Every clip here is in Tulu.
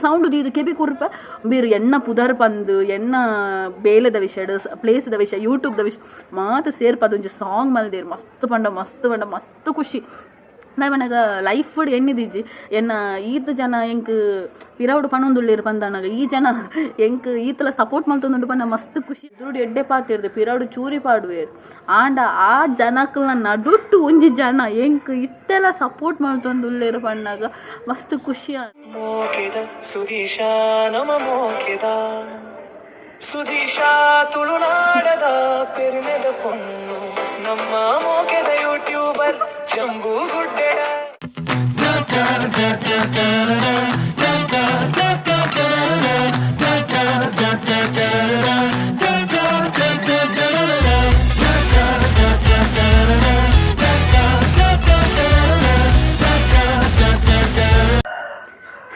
ಸೌಂಡ್ ದೀದ್ ಕೆಬಿ ಕೊರ್ಪ ಬೇರು ಎನ್ನ ಪುದರ್ ಪಂದ್ ಎನ್ನ ಬೇಲೆದ ವಿಷಯಡ್ ಪ್ಲೇಸ್ದ ವಿಷಯ ಯೂಟ್ಯೂಬ್ದ ವಿಷಯ ಮಾತ ಸೇರ್ಪದ ಒಂಜಿ ಸಾಂಗ್ ಮಲ್ದೇರ್. ಮಸ್ತ್ ಪಂಡ ಮಸ್ತ್ ಪಂಡ ಮಸ್ತ್ ಖುಷಿ. ದಾಯೆ ಲೈಫ್ ಎನ್ನಿದಿಜ್ಜಿ ಎನ್ನ ಈತ್ ಜನ ಎಂಕ್ ಪಿರವುಡು ಪನೊಂದುಲ್ಲೆರ್ ಪಂದನಗ ಈ ಜನ ಎಂಕ್ ಈತಲ ಸಪೋರ್ಟ್ ಮಲ್ತೊಂದುಂಡು ಪಂಡ ಮಸ್ತ್ ಖುಷಿ. ಎದುರುಡು ಎಡ್ಡೆ ಪಾತೆರ್ದ್ ಪಿರವುಡು ಚೂರಿ ಪಾಡುವೆರ್. ಆಂಡ ಆ ಜನಕ್ಲೆನ ನಡುಟ್ಟು ಒಂಜಿ ಜನ ಎಂಕ್ ಇತ್ತೆಲ ಸಪೋರ್ಟ್ ಮಲ್ತೊಂದುಲ್ಲೆರ್ ಪನ್ನಗ ಮಸ್ತ್ ಖುಷಿ. ಮೋಕೆದ ಸುಧೀಶ, ನಮ ಮೋಕೆದ ಸುಧೀಶ, ತುಳುನಾಡದ ಪೆರ್ಮೆದ ಪೊಣ್ಣು, ನಮ್ಮ ಮೋಕೆದ ಯೂಟ್ಯೂಬರ್ ಜಂಬೂ ಗುಡ್ಡೆಡ.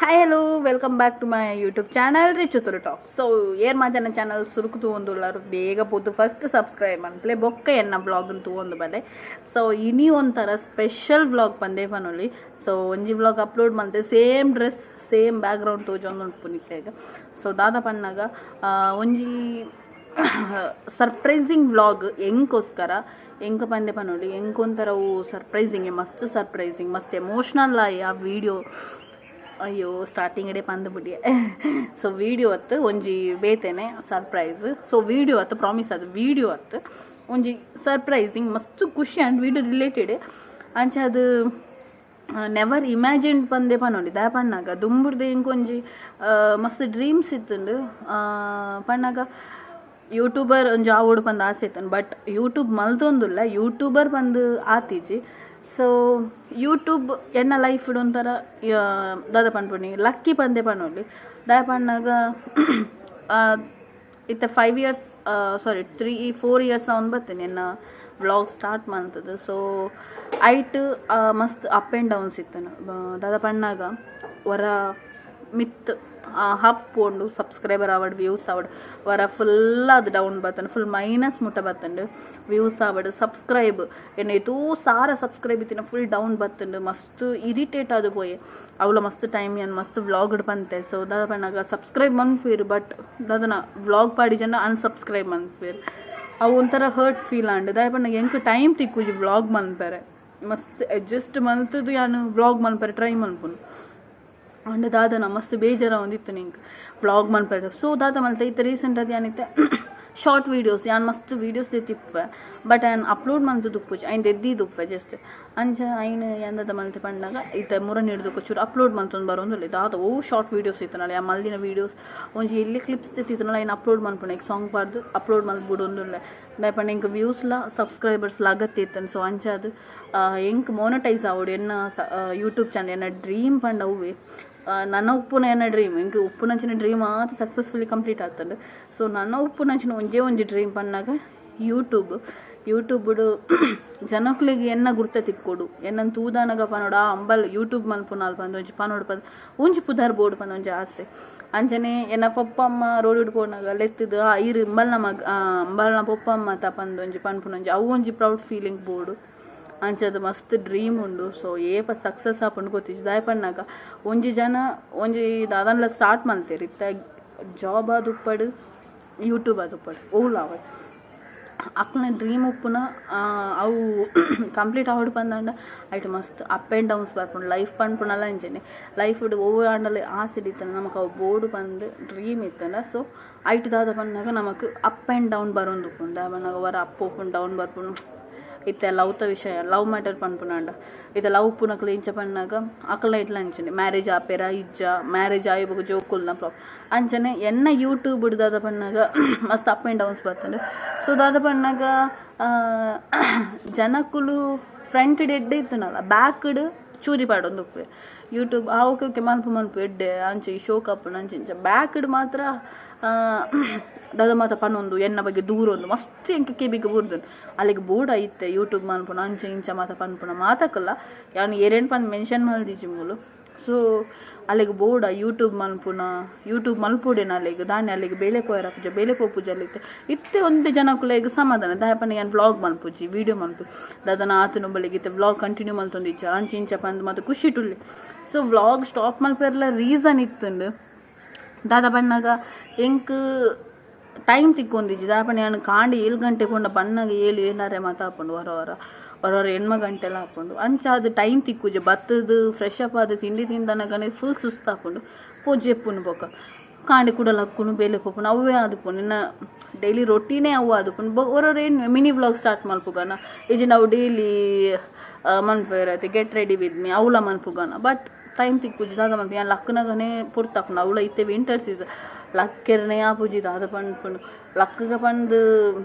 Hi, hello, welcome back to my YouTube channel rich Tulu talk. So ಏರ್ ಮಾತನ್ನ ಚಾನಲ್ ಸುರುಕು ತೂವೊಂದುಲ್ಲರು ಬೇಗ ಪೋತು ಫಸ್ಟ್ ಸಬ್ಸ್ಕ್ರೈಬ್ ಮನ್ಪುಲೆ, ಬೊಕ್ಕ ಎನ್ನ ವ್ಲಾಗ್ ತೂವೊಂದು ಬಲೆ. ಸೊ ಇನಿ ಒಂಥರ ಸ್ಪೆಷಲ್ ವ್ಲಾಗ್ ಪಂದೇ ಪನೊಲಿ. ಸೊ ಒಂಜಿ ವ್ಲಾಗ್ ಅಪ್ಲೋಡ್ ಮಲ್ತೆ, ಸೇಮ್ ಡ್ರೆಸ್ ಸೇಮ್ ಬ್ಯಾಕ್ಗ್ರೌಂಡ್ ತೋಜೊಂದು ಉಂಟು ನಿಕ್ಲೆಗ್. ಸೊ ದಾದ ಪನ್ನಗ ಒಂಜಿ ಸರ್ಪ್ರೈಸಿಂಗ್ ವ್ಲಾಗ್ ಎಂಕೋಸ್ಕರ ಎಂಕ ಪಂದೆ ಪನೊಲಿ. ಎಂಕೊಂಥರ ಅವು ಸರ್ಪ್ರೈಸಿಂಗ್, ಮಸ್ತ್ ಸರ್ಪ್ರೈಸಿಂಗ್, ಮಸ್ತ್ ಎಮೋಷ್ನಲ್ ಆಯಿ ಆ ವಿಡಿಯೋ. ಅಯ್ಯೋ, ಸ್ಟಾರ್ಟಿಂಗ್ ಇಡೆ ಪಂದ್ ಬುಡಿಯೆ. ಸೊ ವಿಡಿಯೋ ಅತ್ತು, ಒಂಜಿ ಬೇತೆನೆ ಸರ್ಪ್ರೈಸ್. ಸೊ ವಿಡಿಯೋ ಅತ್ತು, ಪ್ರಾಮಿಸ್, ಅದು ವಿಡಿಯೋ ಅತ್ತು, ಒಂಜಿ ಸರ್ಪ್ರೈಸಿಂಗ್, ಮಸ್ತ್ ಖುಷಿ ಆ್ಯಂಡ್ ವಿಡಿಯೋ ರಿಲೇಟೆಡ್. ಅಂಚ ಅದು ನೆವರ್ ಇಮ್ಯಾಜಿನ್ ಪಂದೆ ಪನೊಲಿ. ದಾಯೆ ಪನ್ನಾಗ ದುಂಬುರ್ದು ಎಂಕೊಂಜಿ ಮಸ್ತ್ ಡ್ರೀಮ್ಸ್ ಇತ್ತುಂಡು. ಪನ್ನಾಗ ಯೂಟ್ಯೂಬರ್ ಒಂಜಿ ಆವೊಡು ಪಂದ್ ಆಸೆ ಇತ್ತುಂಡು, ಬಟ್ ಯೂಟ್ಯೂಬ್ ಮಲ್ತೊಂದುಲ್ಲ, ಯೂಟ್ಯೂಬರ್ ಪಂದ್ ಆತಿಜಿ. ಸೊ ಯೂಟ್ಯೂಬ್ ಎನ್ನ ಲೈಫ್ ಒಂಥರ ದಾದ ಪನ್ಪುನಿ, ಲಕ್ಕಿ ಪಂದೆ ಪನೊಲಿ. ದಾಯೆ ಪನ್ನಾಗ ಇತ್ತೆ 5 years, sorry, 3-4 years ಅವನು ಬತ್ತೇನೆ ಎನ್ನ ವ್ಲಾಗ್ ಸ್ಟಾರ್ಟ್ ಮಲ್ತದು. ಸೊ ಐಟ್ ಮಸ್ತ್ ಅಪ್ ಆ್ಯಂಡ್ ಡೌನ್ಸ್ ಇತ್ತನು. ದಾದ ಪಣ್ಣಾಗ ವರ ಮಿತ್ ಹಪ್ ಪೋಂಡು, ಸಬ್ಸ್ಕ್ರೈಬರ್ ಆವಡ್, ವ್ಯೂಸ್ ಆವಡ್, ವರ ಫುಲ್ ಅದು ಡೌನ್ ಬತ್ತಂಡು, ಫುಲ್ ಮೈನಸ್ ಮುಟ್ಟ ಬತ್ತಂಡು. ವ್ಯೂಸ್ ಆವಡ್, ಸಬ್ಸ್ಕ್ರೈಬ್ ಎನ್ನ ಏತೋ ಸಾರ ಸಬ್ಸ್ಕ್ರೈಬ್ ಇತ್ತಿನ ಫುಲ್ ಡೌನ್ ಬತ್ತಂಡು. ಮಸ್ತ್ ಇರಿಟೇಟ್ ಆದ್ ಪೋಯೆ. ಅವಳ ಮಸ್ತ್ ಟೈಮ್ ಏನ್ ಮಸ್ತ್ ವ್ಲಾಗ್ ಪಂತೆ. ಸೊ ದಾದ ಪಣ್ಣಾಗ ಸಬ್ಸ್ಕ್ರೈಬ್ ಮನ್ಪುವೆರ್, ಬಟ್ ದಾದನ ವ್ಲಾಗ್ ಪಾಡಿ ಜನ ಅನ್ಸಬ್ಸ್ಕ್ರೈಬ್ ಮನ್ಪುವೆರ್. ಅವು ಒಂಥರ ಹರ್ಟ್ ಫೀಲ್ ಆಂಡ್. ದಾಯೆ ಪಂಡ ಎಂಕ್ ಟೈಮ್ ತಿಕ್ಕುಜಿ ವ್ಲಾಗ್ ಮನ್ಪೆರೆ. ಮಸ್ತ್ ಅಡ್ಜಸ್ಟ್ ಮಲ್ತದು ಯಾನ್ ವ್ಲಾಗ್ ಮನ್ಪೆರೆ ಟ್ರೈ ಮನ್ಪುನು. ಆಂಡ ದಾದನ ಮಸ್ತ್ ಬೇಜಾರ ಒಂದಿತ್ತು ನಿಂಕ್ ವ್ಲಾಗ್ ಮನ್ಪೆರೆ. ಸೊ ದಾದ ಮಲ್ತೆ, ಇತ್ತೆ ರೀಸೆಂಟ್ ಅದು ಏನಿತ್ತೆ ಶಾರ್ಟ್ ವೀಡಿಯೋಸ್, ಯಾನ್ ಮಸ್ತ್ ವೀಡಿಯೋಸ್ ತಿಪ್ಪೆ, ಬಟ್ ಯಾನ್ ಅಪ್ಲೋಡ್ ಮಲ್ತುದು ಉಪ್ಪುಜಿ, ಐನ್ ದೆದ್ದಿದ್ದು ಉಪ್ಪೆ ಜಸ್ಟ್. ಅಂಚ ಐನ್ ಎಂದದ ಮಲ್ತೆ ಪಂಡಾಗ ಇತ್ತೆ ಮುರನಿ ಹಿಡ್ದು ಚೂರು ಅಪ್ಲೋಡ್ ಮಲ್ತೊಂದು ಬರೋಂದುಲ್ಲೆ. ದಾದ ಓ ಶಾರ್ಟ್ ವೀಡಿಯೋಸ್ ಇತ್ತನಲ್ಲ, ಯಾ ಮಲ್ದಿನ ವೀಡಿಯೋಸ್ ಒಂಜಿ ಎಲ್ಲಿ ಕ್ಲಿಪ್ಸ್ ತೆತ್ತಿತ್ತನಲ್ಲ, ಐನ್ ಅಪ್ಲೋಡ್ ಮನ್ಪುಣೆ, ಸಾಂಗ್ ಪಾಡ್ದು ಅಪ್ಲೋಡ್ ಮಲ್ತ್ ಬುಡೊಂದುಲ್ಲೆ. ದಾಯೆ ಪಂಡ ಎಂಕ್ ವ್ಯೂಸ್ಲ ಸಬ್ಸ್ಕ್ರೈಬರ್ಸ್ಲ ಅಗತ್ಯ ಇತ್ತನ್. ಸೊ ಅಂಚ ಅದು ಎಂಕ್ ಮೋನಟೈಸ್ ಆವೊಡು ಎನ್ನ ಯೂಟ್ಯೂಬ್ ಚಾನಲ್. ಎನ್ನ ಡ್ರೀಮ್ ಪಂಡ ಅವ್ವೆ. ನನ್ನ ಉಪ್ಪುನ ಎನ್ನ ಡ್ರೀಮ್, ಎಂಕ್ ಉಪ್ಪುನಂಚಿನ ಡ್ರೀಮ್ ಮಾತ ಸಕ್ಸಸ್ಫುಲಿ ಕಂಪ್ಲೀಟ್ ಆತಂಡು. ಸೊ ನನ್ನ ಉಪ್ಪುನಂಚಿನ ಒಂಜೇ ಒಂಜಿ ಡ್ರೀಮ್ ಪನ್ನಾಗ ಯೂಟ್ಯೂಬ್. ಯೂಟ್ಯೂಬ್ಡು ಜನಕ್ಲೆಗ್ ಎನ್ನ ಗುರ್ತ ತಿಕ್ಕೊಡು, ಎನ್ನನ್ ತೂದಾನಗ ಪನೊಡು, ಆ ಅಂಬಲ್ ಯೂಟ್ಯೂಬ್ ಮನ್ಪುನಾಲ್ ಪಂದ್ ಒಂಜಿ ಪನೊಡು ಪಂದ್ ಒಂಜಿ ಪುದರ್ ಬೋಡು ಪಂದ್ ಒಂಜಿ ಆಸೆ. ಅಂಚನೆ ಎನ್ನ ಪೊಪ್ಪಮ್ಮ ರೋಡ್ ಪೋನಾಗ ಲೆತ್ತುದು, ಆ ಇರು ಇಂಬಲ್ನ ಮಗ, ಅಂಬಲ್ನ ಪೊಪ್ಪಮ್ಮ ತ ಪಂದ್ ಒಂಜಿ ಪನ್ಪುನ ಒಂಜಿ ಅವು ಒಂಜಿ ಪ್ರೌಡ್ ಫೀಲಿಂಗ್ ಬೋಡು. ಅಂಚದ ಮಸ್ತ್ ಡ್ರೀಮ್ ಉಂಡು. ಸೊ ಏಪ ಸಕ್ಸಸ್ ಆಪುಂಡು ಗೊತ್ತಿಜ್ಜಿ. ದಾಯೆ ಪನ್ನಾಗ ಒಂಜಿ ಜನ ಒಂಜಿ ದಾದನ್ಲ ಸ್ಟಾರ್ಟ್ ಮಲ್ತೆರ್, ಇತ್ತೆ ಜಾಬ್ ಆದುಪ್ಪಡ್, ಯೂಟ್ಯೂಬ್ ಆದುಪ್ಪಡ್, ಒವ್ಲ ಆವಡ್, ಅಕ್ಲ್ನ ಡ್ರೀಮ್ ಉಪ್ಪುನ ಅವು ಕಂಪ್ಲೀಟ್ ಆವೊಡು ಪಂದಾಂಡ ಐಟ್ ಮಸ್ತ್ ಅಪ್ ಆ್ಯಂಡ್ ಡೌನ್ಸ್ ಬರ್ಪುಂಡು. ಲೈಫ್ ಪನ್ಪುನಲ ಅಂಚನೆ. ಲೈಫ್ಡ್ ಒವ್ವೆ ಆಂಡಲ ಆಸೆ ಇತ್ತಂಡ, ನಮಕ್ ಅವು ಬೋಡು ಪಂದ್ ಡ್ರೀಮ್ ಇತ್ತಂಡ, ಸೊ ಐಟ್ ದಾದ ಪನ್ನಗ ನಮಕ್ ಅಪ್ ಆ್ಯಂಡ್ ಡೌನ್ ಬರೊಂದುಪ್ಪುಂಡು. ದಾಯೆ ಪನ್ನಗ ಒರ ಅಪ್ ಪೋಪುಂಡು, ಡೌನ್ ಬರ್ಪುಂಡು. ಇತ್ತೆ ಲವ್ತ ವಿಷಯ, ಲವ್ ಮ್ಯಾಟರ್ ಪನ್ಪುನಾಂಡ, ಇತ್ತೆ ಲವ್ ಉಪ್ಪುನಕ್ಲು ಇಂಚ ಪನ್ನಾಗ ಅಕಲ್ನ ಇಟ್ಲ ಅಂಚನೆ ಮ್ಯಾರೇಜ್ ಆಪೆರ ಇಜ್ಜ, ಮ್ಯಾರೇಜ್ ಆಯಿ ಬೊಕ ಜೋಕುಲ್ನ ಪ್ರಾಬ್ಲಮ್. ಅಂಚನೆ ಎನ್ನ ಯೂಟ್ಯೂಬ್ ದಾದ ಪನ್ನಾಗ ಮಸ್ತ್ ಅಪ್ ಆ್ಯಂಡ್ ಡೌನ್ಸ್ ಬರ್ತುಂಡು. ಸೊ ದಾದ ಪನ್ನಾಗ ಜನಕುಲು ಫ್ರಂಟ್ ಎಡ್ಡೆ ಇತ್ತುನಲ್ಲ, ಬ್ಯಾಕ್ಡ್ ಚೂರಿ ಪಾಡೊಂದು ಉಪ್ಪುವೆರ್. ಯೂಟ್ಯೂಬ್ ಆ ಓಕೆ ಓಕೆ ಮನ್ಪು ಮನ್ಪು ಎಡ್ಡೆ ಅಂಚೆ ಈ ಶೋಕ್ ಆಪುಂಡು ಅಂಚೆ ಇಂಚ. ಬ್ಯಾಕ್ಡ್ ಮಾತ್ರ ದಾದ ಮಾತ ಪನೊಂದು ಎನ್ನ ಬಗ್ಗೆ ದೂರೊಂದು ಮಸ್ತ್ ಎಂಕ್ ಕೆಬಿಗ್ ಬೂರ್ದುಂಡು. ಅಲೆಗ್ ಬೋಡ ಇತ್ತೆ ಯೂಟ್ಯೂಬ್ ಮನ್ಪುನ ಅಂಚೆ ಇಂಚ ಮಾತ ಪನ್ಪುನ ಮಾತಕಲ್ಲ, ಯಾನ್ ಏರೇನ್ ಪಂದ್ ಮೆನ್ಷನ್ ಮಲ್ದಿಜಿ ಮೂಲು. ಸೊ ಅಲೆಗ್ ಬೋಡ ಯೂಟ್ಯೂಬ್ ಮನ್ಪುನ, ಯೂಟ್ಯೂಬ್ ಮಲ್ಪೊಡೇನ ಅಲೆಗ್, ದಾನೆ ಅಲೆಗ್ ಬೇಲೆ ಪೋಯೆರ ಆಪುಜ, ಬೇಲೆ ಪೋಪುಜ ಅಲ್ಲಿತ್ತೆ. ಇತ್ತೆ ಒಂತೆ ಜನಕುಲೆಗ್ ಸಮಾಧಾನ. ದಾಯೆ ಪಂಡ ಯಾನ್ ವ್ಲಾಗ್ ಮನ್ಪುಜಿ, ವೀಡಿಯೋ ಮನ್ಪು, ದಾದನ ಆತುನ ಇತ್ತೆ ವ್ಲಾಗ್ ಕಂಟಿನ್ಯೂ ಮಲ್ತೊಂದಿಜ್ಜ ಅಂಚೆ ಇಂಚ ಪಂದ್ ಮಾತ ಖುಷಿಟುಲ್ಲೆ. ಸೊ ವ್ಲಾಗ್ ಸ್ಟಾಪ್ ಮಲ್ಪೆರ್ಲ ರೀಸನ್ ಇತ್ತುಂಡು. ದಾದ ಪನ್ನಗ ಎಂಕ್ ಟೈಮ್ ತಿಕ್ಕೊಂದಿಜ್ಜಿ. ದಾದ ಪಂಡ ಯಾನ್ ಕಾಂಡೆ 7 ಗಂಟೆ ಪೋಂಡ ಬನ್ನಗ 7 7:30 ಮಾತ ಆಪುಂಡು. ವರ ವರ ವರ ವರ 8 ಗಂಟೆಲ ಆಪುಂಡು. ಅಂಚಾದ್ ಟೈಮ್ ತಿಕ್ಕುಜಿ. ಬತ್ತದು ಫ್ರೆಶ್ ಅಪ್ ಆದ್ ತಿಂಡಿ ತಿಂದನಗನೆ ಫುಲ್ ಸುಸ್ತಾಪುಂಡು. ಪೋಜೆಪ್ಪುನು ಬೊಕ ಕಾಂಡೆ ಕುಡ ಲಕ್ಕುನು ಬೇಲೆ ಪೋಪುನು ಅವೇ ಆದುಪ್ಪುಂಡು. ನಿನ್ನ ಡೈಲಿ ರೊಟೀನೇ ಅವು ಆದುಪ್ಪುಂಡು. ಒರೊರ ಏನು ಮಿನಿ ವ್ಲಾಗ್ ಸ್ಟಾರ್ಟ್ ಮಲ್ಪುಗನ ಇಜ್ಜಿ ನಾವು ಡೈಲಿ ಮನ್ಪುವೆರ್ get ready with me ಅವಲ ಮನ್ಪುಗನ. ಬಟ್ ಟೈಮ್ ತಿಕ್ಕುಜಿ. ದಾದ ಮನ್ಪು ಯಾನ್ ಲಕ್ಕುನಗನೇ ಪೊರ್ತಾಪುಂಡು. ಅವಲ ಇತ್ತೆ ವಿಂಟರ್ ಸೀಸನ್ ಲಕ್ಕೆರ್ನೆ ಆಪುಜಿ. ದಾದ ಪನ್ಪುಂಡು ಲಕ್ಕುಗ ಪಂದ್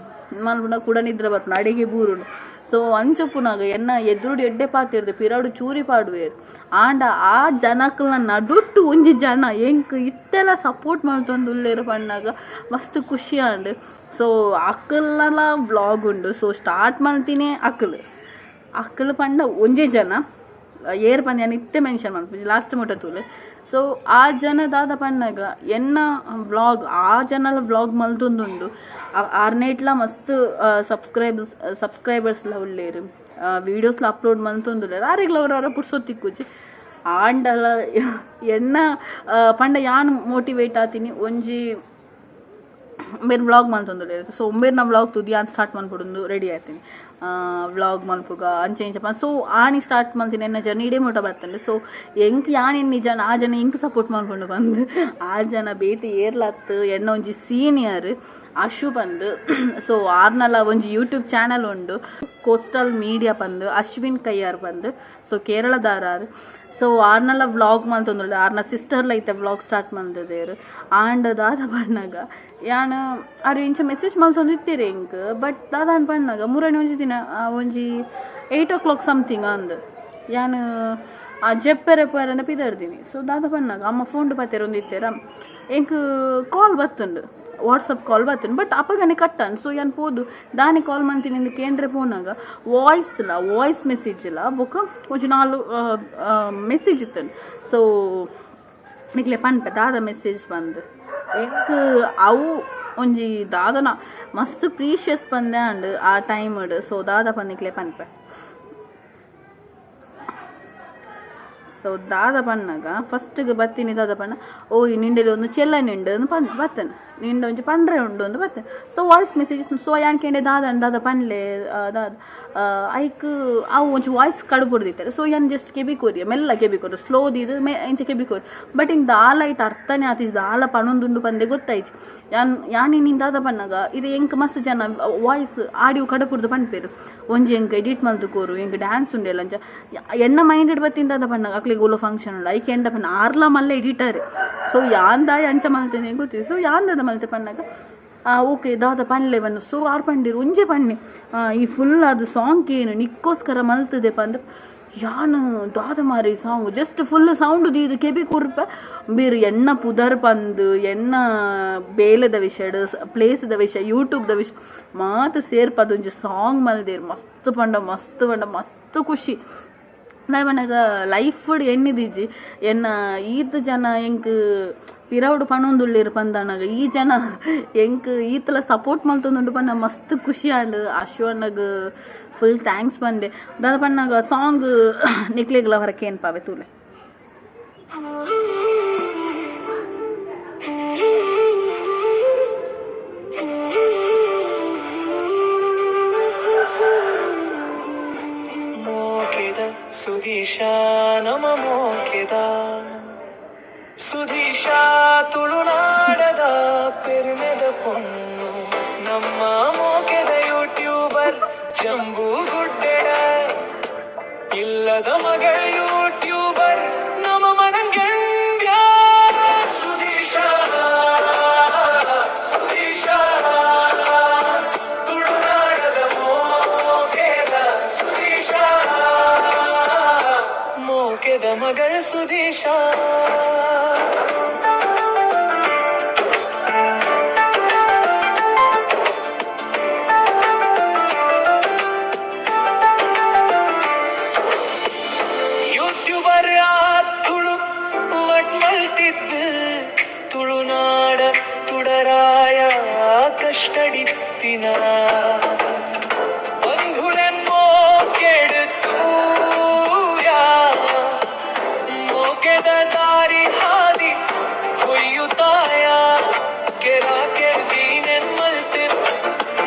ಮನ್ಪುಂಡ ಕುಡ ನಿದ್ರೆ ಬರ್ಪುಂಡು ಅಡಿಗೆ ಬೂರುಂಡು. ಸೊ ಅಂಚ ಉಪ್ಪುನಗ ಎನ್ನ ಎದುರುಡು ಎಡ್ಡೆ ಪಾತೆರ್ದ್ ಪಿರವುಡು ಚೂರಿ ಪಾಡುವೆರ್. ಆಂಡ ಆ ಜನಕ್ಲ್ನ ನಡುಟ್ಟು ಒಂಜಿ ಜನ ಎಂಕ್ ಇತ್ತೆಲ ಸಪೋರ್ಟ್ ಮಲ್ತೊಂದು ಉಲ್ಲೆರ್ ಪನ್ನಗ ಮಸ್ತ್ ಖುಷಿ ಆಂಡ್. ಸೊ ಅಕಲ್ನಲ ವ್ಲಾಗ್ ಉಂಡು. ಸೊ ಸ್ಟಾರ್ಟ್ ಮಲ್ತಿನೇ ಅಕುಲು ಅಕುಲು ಪಂಡ ಒಂಜೇ ಜನ ಏರ್ ಪಂದ್ ಯಾನ್ ಇತ್ತೆ ಮೆನ್ಷನ್ ಮಲ್ಪುಜಿ, ಲಾಸ್ಟ್ ಮುಟ ತೂಲೆ. ಸೊ ಆ ಜನ ದಾದ ಪನ್ನಗ ಎನ್ನ ವ್ಲಾಗ್ ಆ ಜನಲ ವ್ಲಾಗ್ ಮಲ್ತೊಂದುಂಡು. ಆರ್ನೇಟ್ಲ ಮಸ್ತ್ ಸಬ್ಸ್ಕ್ರೈಬರ್ಸ್ಲ ಉಲ್ಲೆರ್, ವೀಡಿಯೋಸ್ಲ ಅಪ್ಲೋಡ್ ಮಲ್ತೊಂದುಲ್ಲೆರ್. ಆರೆಗ್ಲ ಒರ ಪುರ್ಸೊತ್ತು ತಿಕ್ಕುಜಿ. ಆಂಡಲ ಎನ್ನ ಪಂಡ ಯಾನ್ ಮೋಟಿವೇಟ್ ಆತೀನಿ ಒಂಜಿ ಉಂಬೆರ್ ವ್ಲಾಗ್ ಮಲ್ತೊಂದುಲ್ಲೆರ್. ಸೊ ಉಂಬೆರ್ನ ವ್ಲಾಗ್ ತೂದು ಯಾನ್ ಸ್ಟಾರ್ಟ್ ಮನ್ಪೊಡುಂದು ರೆಡಿ ಆಯ್ತೀನಿ ವ್ಲಾಗ್ ಮನ್ಪುಗ ಅಂಚೆ ಇಂಚ. ಸೊ ಆನಿ ಸ್ಟಾರ್ಟ್ ಮಲ್ತಿನ ಎನ್ನ ಜರ್ನಿ ಇಡೇ ಮುಟ ಬತ್ತುಂಡು. ಸೊ ಎಂಕ್ ಯಾನ್ ಎನ್ನಿ ಜನ ಆ ಜನ ಎಂಕ್ ಸಪೋರ್ಟ್ ಮನ್ಪುಂಡು ಪಂದ್ ಆ ಜನ ಬೇತೆ ಏರ್ಲತ್ ಎನ್ನ ಒಂಜಿ ಸೀನಿಯರ್ ಅಶು ಪಂದ್. ಸೊ ಆರ್ನಲ ಒಂಜಿ ಯೂಟ್ಯೂಬ್ ಚಾನಲ್ ಉಂಡು ಕೋಸ್ಟಲ್ ಮೀಡಿಯಾ ಪಂದ್, ಅಶ್ವಿನ್ ಕಯ್ಯಾರ್ ಪಂದ್. ಸೊ ಕೇರಳದಾರಾರ್. ಸೊ ಆರ್ನಲ ವ್ಲಾಗ್ ಮಲ್ತೊಂದುಲ್ಲೆ. ಆರ್ನ ಸಿಸ್ಟರ್ಲ ಇತ್ತೆ ವ್ಲಾಗ್ ಸ್ಟಾರ್ಟ್ ಮಲ್ತದೇರು. ಆಂಡ ದಾದ ಪನ್ನಗ ಯಾನ್ ಆರ್ ಇಂಚ ಮೆಸೇಜ್ ಮಲ್ತೊಂದು ಇತ್ತೆರ್ ಎಂಕ್. ಬಟ್ ದಾದ ಪನ್ನಗ ಮುರಣಿ ಒಂಜಿ ದಿನ ಒಂಜಿ 8 ಓ ಕ್ಲಾಕ್ ಸಮಥಿಂಗ್ ಅಂದ್ ಯಾನ್ ಆ ಜೆಪ್ಪೆರೆ ಪೋಯೆರೆ ಪಿದರ್ದಿನಿ. ಸೊ ದಾದ ಪನ್ನಗ ಅಮ್ಮ ಫೋನ್ ಪಾತೆರೊಂದು ಇತ್ತೆರ, ಎಂಕ್ ಕಾಲ್ ಬತ್ತುಂಡು, ವಾಟ್ಸಪ್ ಕಾಲ್ ಬತ್ತುಂಡು. ಬಟ್ ಅಪಗನೆ ಕಟ್ಟನ್. ಸೊ ಯಾನ್ ಪೋದು ದಾನೆ ಕಾಲ್ ಮಂತಿನಿ ಕೇಂದ್ರ ಪೋನಾಗ ವಾಯ್ಸ್ಲ ವಾಯ್ಸ್ ಮೆಸೇಜ್ಲ ಬೊಕ ಒಂಜಿ 4 ಮೆಸೇಜ್ ಇತ್ತುಂಡು. ಸೊ ನಿಕ್ಲೆ ಪನ್ಪೆ ದಾದ ಮೆಸೇಜ್ ಬಂದು ಎಂಕ್ ಅವು ಒಂಜಿ ದಾದನ ಮಸ್ತ್ ಪ್ರೀಶಿಯಸ್ ಪಂದೆ ಅಂಡ್ ಆ ಟೈಮ್. ಸೊ ದಾದ ಪನ್ನಿಕ್ಲೆ ಪನ್ಪೆ. ಸೊ ದಾದ ಪನ್ನಗ ಫಸ್ಟ್ಗೆ ಬತ್ತೀನಿ ದಾದ ಪನ್ನ ಓಯ್ ನಿಂಡೆಲಿ ಒಂದು ಚೆಲ್ಲ ನಿಂಡು ಪನ್ ಬತ್ತನ್ ನಿಂಡ ಒಂಜಿ ಪಂಡ್ರೆ ಉಂಡು ಅಂದ್ ಬತ್ತನ್. ಸೊ ವಾಯ್ಸ್ ಮೆಸೇಜ್. ಸೊ ಯಾನ್ ಕೇಂಡೆ ದಾದ ದಾದ ಪನ್ಲೆ ದಾದ ಐಕ್ ಅವು ಒಂಜಿ ವಾಯ್ಸ್ ಕಡುಬುಡ್ದಿತ್ತಾರೆ. ಸೊ ಯಾನ್ ಜಸ್ಟ್ ಕೆಬಿ ಕೊರಿಯ ಮೆಲ್ಲ ಕೆಬಿ ಕೊರು ಸ್ಲೋ ದೀದ್ ಮೆ ಇಂಚ ಕೆಬಿ ಕೊರು. ಬಟ್ ಇಂಕ್ ದಾಲ ಐಟ್ ಅರ್ಥನೇ ಆತಿಜ್ ದಾಲ ಪನೊಂದುಂಡು ಪಂದೆ ಗೊತ್ತಾಯ್ಜಿ. ಯಾನ್ ಯಾನ್ ಇನ್ನಿನ್ ದಾದ ಪನ್ನಗ ಇದು ಎಂಕ್ ಮಸ್ತ್ ಜನ ವಾಯ್ಸ್ ಆಡಿಯೋ ಕಡಪುರ್ದು ಪನ್ಪೆರ್ ಒಂಜಿ ಎಂಕ್ ಎಡಿಟ್ ಮಲ್ತ್ ಕೊರು ಎಂಕ್ ಡ್ಯಾನ್ಸ್ ಉಂಡೆಲ್ಲ ಅಂಚ. ಎನ್ನ ಮೈಂಡೆಡ್ ಬತ್ತಿನ ದಾದ ಪನ್ನಗ ಅಕ್ಲೆಗ್ ಓಲ ಫಂಕ್ಷನ್ ಉಂಡು ಐಕ್ ಎಂಡ ಪನ್ನ ಆರ್ಲ ಮಲ್ಲ ಎಡಿಟರ್. ಸೊ ಯಾನ್ ದಾಯ ಅಂಚ ಮಲ್ತೇನೆ ಗೊತ್ತಿ. ಸೊ ಯಾನ್ ದಾದ ಮಲ್ತೆ ಪನ್ನಗ ಓಕೆ ದಾದ ಪನ್ಲೆ ಪನ್ನು. ಸೊ ಆರ್ ಪಂಡಿರು ಒಂಜೆ ಪನ್ನೆ ಈ ಫುಲ್ ಅದು ಸಾಂಗ್ ಏನು ನಿಕ್ಕೋಸ್ಕರ ಮಲ್ತದೆ ಪಂದ್. ಯಾನ್ ದಾದ ಮಾರಿ ಸಾಂಗ್ ಜಸ್ಟ್ ಫುಲ್ ಸೌಂಡ್ ದೀದ್ ಕೆಬಿ ಕೊರ್ಪ ಬೇರು ಎನ್ನ ಪುದರ್ ಪಂದ್ ಎನ್ನ ಬೇಲೆದ ವಿಷಯಡ್ ಪ್ಲೇಸ್ದ ವಿಷಯ ಯೂಟ್ಯೂಬ್ದ ವಿಷಯ ಮಾತ ಸೇರ್ಪದ ಒಂಜಿ ಸಾಂಗ್ ಮಲ್ದೇರ್. ಮಸ್ತ್ ಪಂಡ ಮಸ್ತ್ ಪಂಡ ಮಸ್ತ್ ಖುಷಿ. ದಾಯೆ ಪನ್ನಗ ಲೈಫ್ ಎನ್ನಿದಿಜ್ಜಿ ಎನ್ನ ಈತ್ ಜನ ಎಂಕ್ ಪಿರವುಡು ಪನೊಂದುಲ್ಲೆರ್ ಪಂದನಗ ಈ ಜನ ಎಂಕ್ ಈತಲ ಸಪೋರ್ಟ್ ಮಲ್ತೊಂದುಂಡು ಪಂಡ ಮಸ್ತ್ ಖುಷಿ ಆಂಡ್. ಅಶ್ವಣ್ಣಗ್ ಫುಲ್ thanks ಪಂಡೆ. ದಾದ ಪನ್ನಗ ಸಾಂಗ್ ನಿಕ್ಲೆಗ್ಲ ಹೊರ ಕೇನ್ಪಾವೆ ತೂಲೆ. ಮೋಕೆದ ಸುಧೀಶ ನಮ ಮೋಕೆದ ಸುಧೀಶ ತುಳುನಾಡದ ಪೆರ್ಮೆದ ಪೊಣ್ಣು ನಮ್ಮ ಮೋಕೆದ ಯೂಟ್ಯೂಬರ್ ಜಂಬೂ ಗುಡ್ಡೆಡ ಇಲ್ಲದ ಮಗಳ ಯೂಟ್ಯೂಬರ್ ನಮ್ಮ ಮನಂಗೆಂಬ್ಯ ಸುಧೀಶ ಸುಧೀಶ ತುಳುನಾಡದ ಮೋಕೆದ ಸುಧೀಶ ಮೋಕೆದ ಮಗಳ ಸುಧೀಶ. ಯೂಟ್ಯೂಬರ್ ತುಳು ಮಟ್ಮಲ್ತಿದ್ದು ತುಳುನಾಡ ತುಡರಾಯ ಕಷ್ಟಡಿತ್ತಿನ ಬಂಧುಲೆನ್ ಮೋಕೆಡುತ್ತೂಯ ಮೋಕೆದ ದಾರಿ ಹಾದಿ ಕೊಯ್ಯುತ್ತಿನ. ಪತ್ತಾಯ ಕೆರ ಕೆರ್ದೀನೆನ್ ಮಲ್ತ್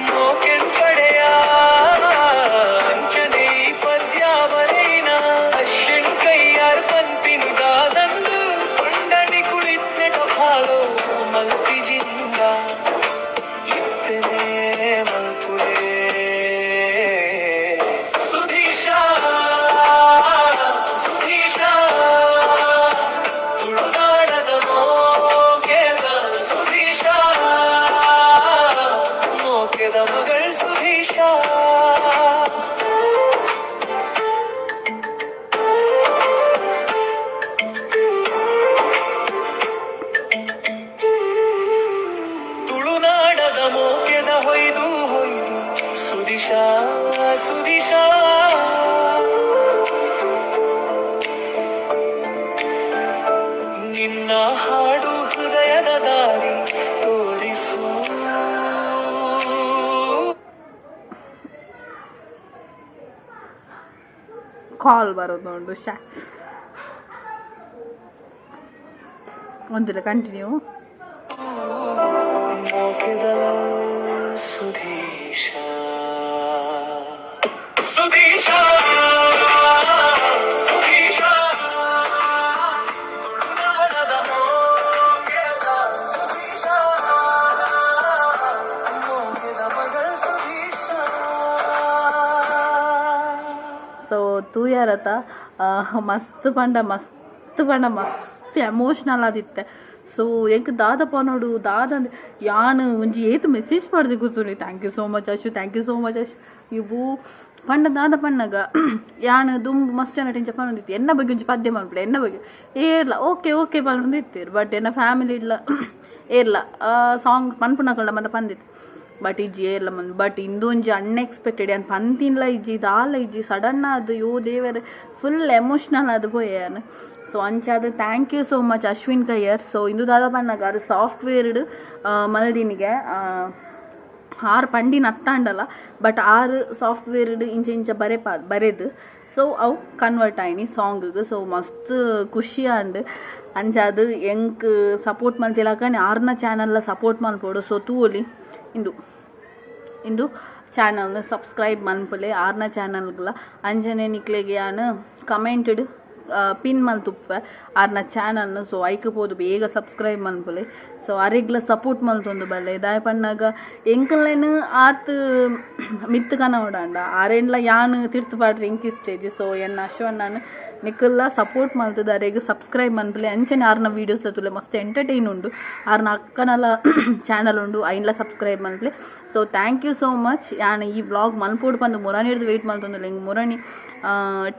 ಮೋಕೆನ್ ಪಡೆಯ ಅಂಚನೆ ಈ ಪದ್ಯ ಬರೆಯಿನ ಅಶ್ವಿನ್ ಕೈಯಾರ್ ಪನ್ಪಿನಿ ದಾದಂದು ಪಂಡನಿ ಕುಳಿತ್ನೆಟ ಫಾಲೋ ಮಲ್ತಿಜಿಂದ ಇತ್ತನೆ ಮಲ್ಪುಲೇ ಸುಧೀಶ ಸುಧೀಶ ತುಳುನಾಡದ ಮೋಕೆದ ಸುಧೀಶ ಮೋಕೆದ ಮಗಳ್ ಸುಧೀಶ. ತುಳುನಾಡದ ಮೋಕೆದ ಹೊಯ್ದು ಹೊಯ್ದು ಸುದಿಶ ಸುದಿಶ. ನಿನ್ನ ಹಾಡು ಹೃದಯದ ದಾರಿ ತೋರಿಸು. ಕಾಲ್ ಬರೋದು ಶಾ ಒಂದಿಲ್ಲ ಕಂಟಿನ್ಯೂ. ಮೋಕೆದ ಸುಧೀಶ ಸುಧೀಶ ಸುಧೀಶ ತುಳುನಾಡದ ಮೋಕೆದ ಸುಧೀಶ ಮೋಕೆದ ಮಗಳ ಸುಧೀಶ. ಸೊ ತೂಯರತ ಮಸ್ತ್ ಪಂಡ ಮಸ್ತ್ ಪಂಡ ಮಸ್ತ್ ಎಮೋಷ್ನಲ್ ಆದಿತ್ತೆ. ಸೊ ಎಂಕ್ ದಾದ ಪನೊಡು ದಾದ ಅಂದ್ ಯಾನ್ ಒಂಜಿ ಏತ್ message ಪಾಡ್ದು ಕೂತುನಿ, "Thank you so much Ashu, thank you so much Ashu." ಇವು ಪಂಡ ದಾದ ಪಣ್ಣಗ ಯಾನ್ ದುಂಬು ಮಸ್ತ್ ಜನ ಇಂಚ ಪನೊಂದಿತ್ತು, ಎನ್ನ ಬಗ್ಗೆ ಒಂಜಿ ಪದ್ಯ ಮನ್ಪುಲೆ ಎನ್ನ ಬಗ್ಗೆ, ಏರ್ಲ ಓಕೆ ಓಕೆ ಪನೊಂದಿತ್ತೆರ್. ಬಟ್ ಎನ್ನ ಫ್ಯಾಮಿಲಿ ಇಡ್ಲ ಏರ್ಲ ಸಾಂಗ್ ಪನ್ಪುನಕಲ್ಡ ಮಾತ ಪಂದಿತ್ತು, ಬಟ್ ಇಜ್ಜಿ ಏರ್ಲ ಮನ್. ಬಟ್ ಇಂದೊಂಜಿ ಅನ್ಎಕ್ಸ್ಪೆಕ್ಟೆಡ್, ಯಾನ್ ಪಂತಿನ್ಲ ಇಜ್ಜಿ ದಾಲ ಇಜ್ಜಿ, ಸಡನ್ ಆದ್ ಯೋ ದೇವರೆ ಫುಲ್ ಎಮೋಷ್ನಲ್ ಆದ್ ಪೋಯೆ ಯಾನ್. ಸೊ ಅಂಚಾದ್ thank you so much Ashwin ಕಯ್ಯರ್. So ಇಂದು ದಾದ ಪನ್ನಗ ಅದು ಸಾಫ್ಟ್ವೇರ್ಡ್ ಮಲ್ದಿನಿಗೆ ಆರ್ ಪಂಡಿನ ಅತ್ತಾಂಡಲ, ಬಟ್ ಆರು ಸಾಫ್ಟ್ವೇರ್ ಇಂಚ ಇಂಚ ಬರೆಪಾ ಬರೆದು, ಸೊ ಅವು ಕನ್ವರ್ಟ್ ಆಯ್ನಿ ಸಾಂಗಿಗೆ. ಸೊ ಮಸ್ತ್ ಖುಷಿ ಆಂಡ್. ಅಂಚಾದ್ ಎಂಕ್ ಸಪೋರ್ಟ್ ಮಲ್ತಿಲಕ ಆರ್ನ ಚಾನಲ್ಲ ಸಪೋರ್ಟ್ ಮಲ್ಪೊಡು. ಸೊ ತೂವೊಲಿ, ಇಂದು ಇಂದು ಚಾನಲ್ನ ಸಬ್ಸ್ಕ್ರೈಬ್ ಮನ್ಪುಲೆ ಆರ್ನ ಚಾನಲ್ಗ್ಲ. ಅಂಚನೆ ನಿಕ್ಲೆಗ್ ಯಾನ್ ಕಮೆಂಟ್ಡ್ ಪಿನ್ ಮಲ್ತುಪ್ಪೆ ಆರ್ನ ಚಾನಲ್ನ. ಸೊ ಐಕ್ ಪೋದು ಬೇಗ ಸಬ್ಸ್ಕ್ರೈಬ್ ಮನ್ಪುಲೆ. ಸೊ ಅರೆಗ್ಲ ಸಪೋರ್ಟ್ ಮಲ್ತೊಂದು ಬಲ್ಲೆ. ದಾಯ ಪನ್ನಗ ಎಂಕಲ್ಲೆನ್ ಆತ್ ಮಿತ್ತ್ ಕನವಡಾಂಡ ಆರೆನ್ಲ ಯಾನ್ ತಿರ್ತು ಪಾಡ್ರೆ ಎಂಕ್ ಸ್ಟೇಜ್. ಸೊ ಎನ್ನ ಅಶ್ವಣ್ಣನ್ ನಿಕಲ್ಲ ಸಪೋರ್ಟ್ ಮಲ್ತದ ಅರೆಗ್ ಸಬ್ಸ್ಕ್ರೈಬ್ ಮನ್ಪುಲೆ. ಅಂಚನೆ ಆರ್ನ ವೀಡಿಯೋಸ್ ತೂಲೆ, ಮಸ್ತ್ ಎಂಟರ್ಟೈನ್ ಉಂಡು. ಆರ್ನ ಅಕ್ಕನಲ ಚಾನಲ್ ಉಂಡು, ಐನ್ಲ subscribe ಮನ್ಪುಲೆ. So thank you so much. ಯಾನ್ ಈ ವ್ಲಾಗ್ ಮನ್ಪೋಡು ಪಂದು ಮುರಾನಿ ಹಿಡ್ದು ವೆಯ್ಟ್ ಮಲ್ತೊಂದುಲ್ಲೆ. ಹಿಂಗೆ ಮುರಣಿ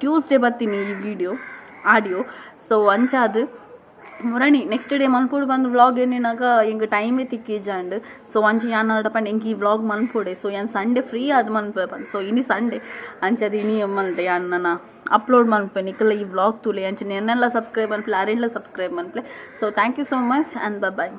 ಟ್ಯೂಸ್ಡೇ ಬತ್ತೀನಿ ಈ video audio. So ಅಂಚಾದ್ ಮುರಣಿ ನೆಕ್ಸ್ಟ್ ಡೇ ಮನ್ಪೋಡು ಬಂದು ವ್ಲಾಗ್ ಏನೇನಾಗ ಎಂಕ್ ಟೈಮೇ ತಿಕ್ಕಿಜಾಂಡ್. ಸೊ ಅಂಚ ಯಾನ್ ಪಂಡ ಎಂಕ್ ಈ ವ್ಲಾಗ್ ಮನ್ಪೋಡೆ, ಸೊ ಯಾನ್ ಸಂಡೇ ಫ್ರೀ ಆದ್ ಮನ್ಪೆ ಪಂದ್. ಸೊ ಇನಿ ಸಂಡೇ, ಅಂಚಾದ್ ಇನಿ ಮಲ್ತೆ ಯಾನ್ ನನ್ನ ಅಪ್ಲೋಡ್ ಮನ್ಪೆ. ನಿಕಲ್ಲ ಈ ವ್ಲಾಗ್ ತೂಲೆ, ಅಂಚ ಎನ್ನೆಲ್ಲ ಸಬ್ಸ್ಕ್ರೈಬ್ ಮನ್ಪಲೆ, ಅರೆನ್ಲ ಸಬ್ಸ್ಕ್ರೈಬ್ ಮನ್ಪಲೆ. So thank you so much and bye.